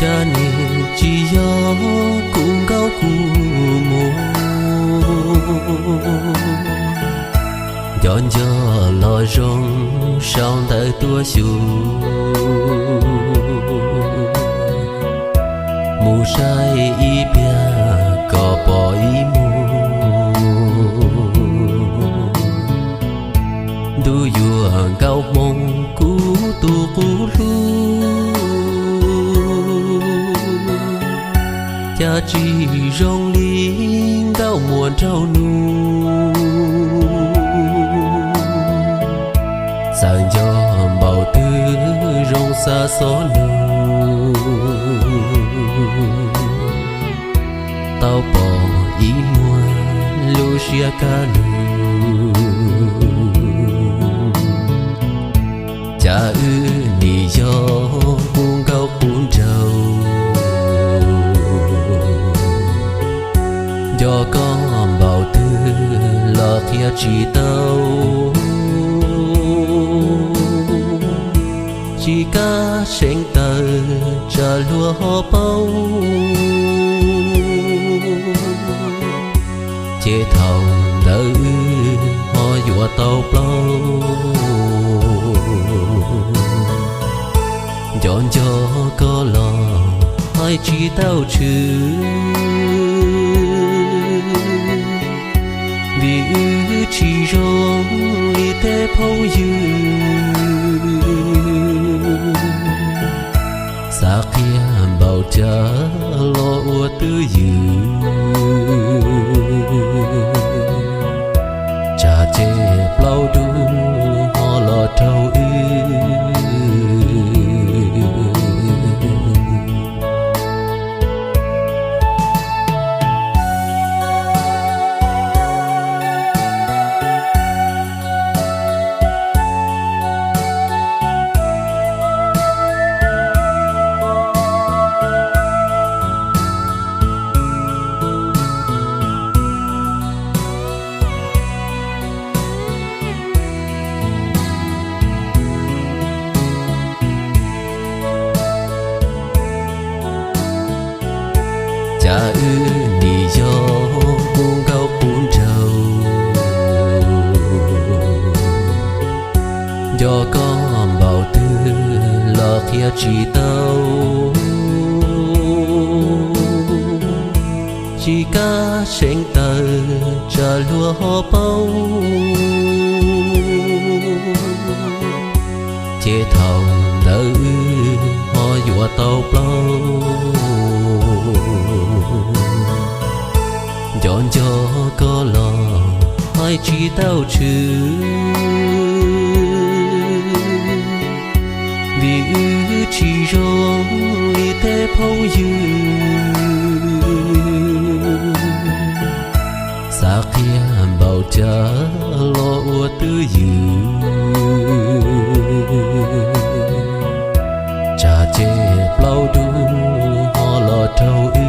Cas nim tsis yog kuv nkaus kuv muag, nco nco los zoo sau ntawv tuaj xyuas, mus saib ib pliag kom pom ib muag. Ntuj yuav nkauj hmoo kuv tus qub hlub, cas tsis zoo li nkauj muam nraug nus. Txawm nco npaum twg zoo xa xov nug, tau pom ib muag lub siab kaj lug. Cas wb nim yog kuv nkauj kuv nraug, nco koj npaum twg los qhia tsis tau. Tsis kav seev taws tsam luag ho paub, ces thaum ntawd wb ho yuav tau plaub. Nco nco koj los hais tsis tau tshwm, vim wb tsis zoo li tej phooj ywg. Xav qhia npaum cas los ua twj ywm, tsam ces plaub dub ho los raug wb. Cas wb nim yog kuv nkauj kuv nraug, nco koj npaum twg los qhia tsis tau. Tsis kav seev taws tsam luag ho paub, ces thaum ntawd wb ho yuav tau plaub. Nco nco koj los hais tsis tau tshwm, vim wb tsis zoo li tej phooj ywg. Xav qhia npaum cas los ua twj ywm, tsam ces plaub dub ho los raug wb.